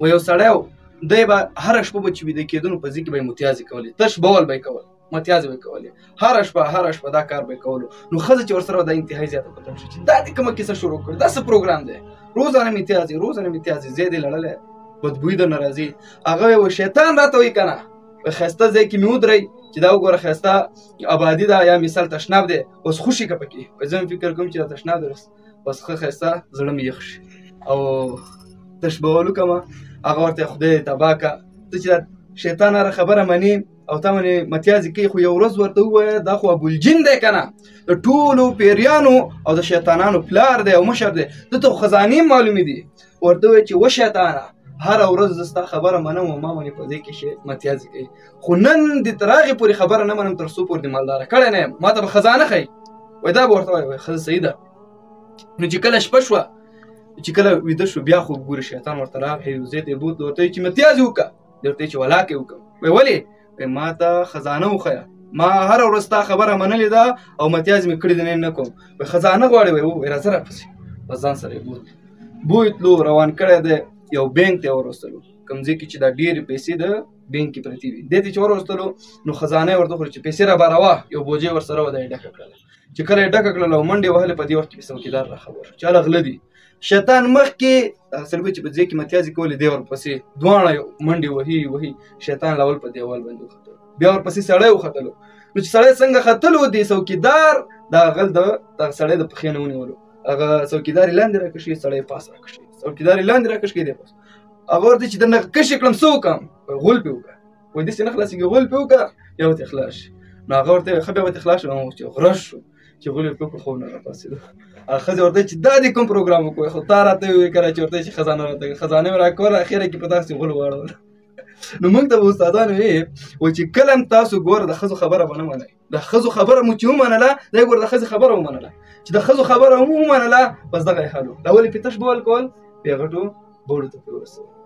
و یو سړی و، دی به هره شپه به چې ویده کېدو نو په ځای کې به یې متیازې کولې، تش بول به یې کول، متیازې به یې کولې، هره شپه هره شپه دا کار به یې کولو. نو ښځه چې ورسره وه دا انتهایي زیاته په تنګ شوه چې دا دې کومه کیسه شروع کړې، دا څه پروګرام دی، روزانه متیازې روزانه متیازې، ځای دې لړلی، بدبوی درنه راځي. هغه وایي شیطان راته وایي که نه، په ښایسته ځای کې مې ودرئ چې دا وګوره ښایسته ابادي ده یا مثال تشناب دی، اوس خوشي که پکې. وایي زه مې فکر کوم چې دا تشناب دی، بس ښه ښایسته زړه مې یخ شي او تشبول وکړم. هغه ورته خدای دې تباه که، ته چې دا شیطان هره خبره منې او تا باندې متیازې کوي، خو یو ورځ ورته ووایه دا خو ابوالجن دی که نه، د ټولو پیریانو او د شیطانانو پلار دی او مشر دی، ده ته خو خزانې معلومې دي. ورته ووایه چې وشیطانه، هره ورځ زه ستا خبره منم او ما باندې په دې کې شی متیازې کوي، خو نن دې تر هغې پورې خبره نه منم تر څو پورې دې مالداره کړی نه یم، ما ته به خزانه ښیي. وایي دا به ورته وایي. وایي ښځه صحیح ده. نو چې کله شپه شوه، چې کله ویده شو، بیا خوب ګوري شیطان ورته راغی، یو ځای ته یې بوتلو، ورته وایي چې متیازې وکړه. دی ورته وایي چې ولاکه یې وکړم. وایي ولې؟ وایي ما ته خزانه وښیه، ما هره ورځ ستا خبره منلې ده او متیازې مې کړې دي، نن نه کوم. وایي خزانه غواړې؟ وایي وایي راځه راپسې. بس ځان سره یې بوتلو، بوتلو، روان کړی دی، یو بانک ته یې وروستلو، کوم ځای کې چې دا ډېرې پیسې د بانک کې پرتې وي. دې ته چې وروستلو نو خزانه یې ورته وښوده چې پیسې را باروه، یو بوجۍ ورسره وه، دا یې ډکه کړله. چې کله یې ډکه کړله او منډې وهلې، په دې وخت کې پې څوکیدار را خبر شو چې هله غله دي. شیطان مخکې هغه سړي چې په ځای کې متیازې کولې، دی ورپسې دواړه یو منډې وهي وهي، شیطان لاول په دیوال باندې وختلو، بیا ورپسې سړی وختلو. نو چې سړی څنګه ختلو، دی څوکیدار دا غل د دغه سړی د پښې نه ونیولو، هغه څوکیدار یې لاندې راکشي، سړی یې پاس راکشي، څوکیدار یې لاندې راکشي، دی پاس. هغه ورته چې درنه کشې کړم څه وکړم؟ وایي غول پې وکړه. وایي داسې نه خلاصېږي، غول پې وکړه بیا به ترې خلاص شي. نو هغه ورته وویل ښه بیا به ترې خلاص شم. هغه چې غره شو، چې غول یې پې وکړ، خوب نه راپاڅېدو. هغه ښځې ورته چې دا دې کوم پروګرام وکړو؟ خو تا راته وویل کله چې ورته چې خزانه راته کړه، خزانه مې راکوله، اخره کې په داسې غول واړول. نو موږ ته به استادانو ویې وایي چې کله هم تاسو ګوره د ښځو خبره به نه منئ، د ښځو خبره مو چې ومنله، دی ګوره د ښځې خبره ومنله، چې د ښځو خبره مو ومنله بس دغه یې حل و. دا ولې پې تش بول کول، پې غټو بولو ته پې ورسول.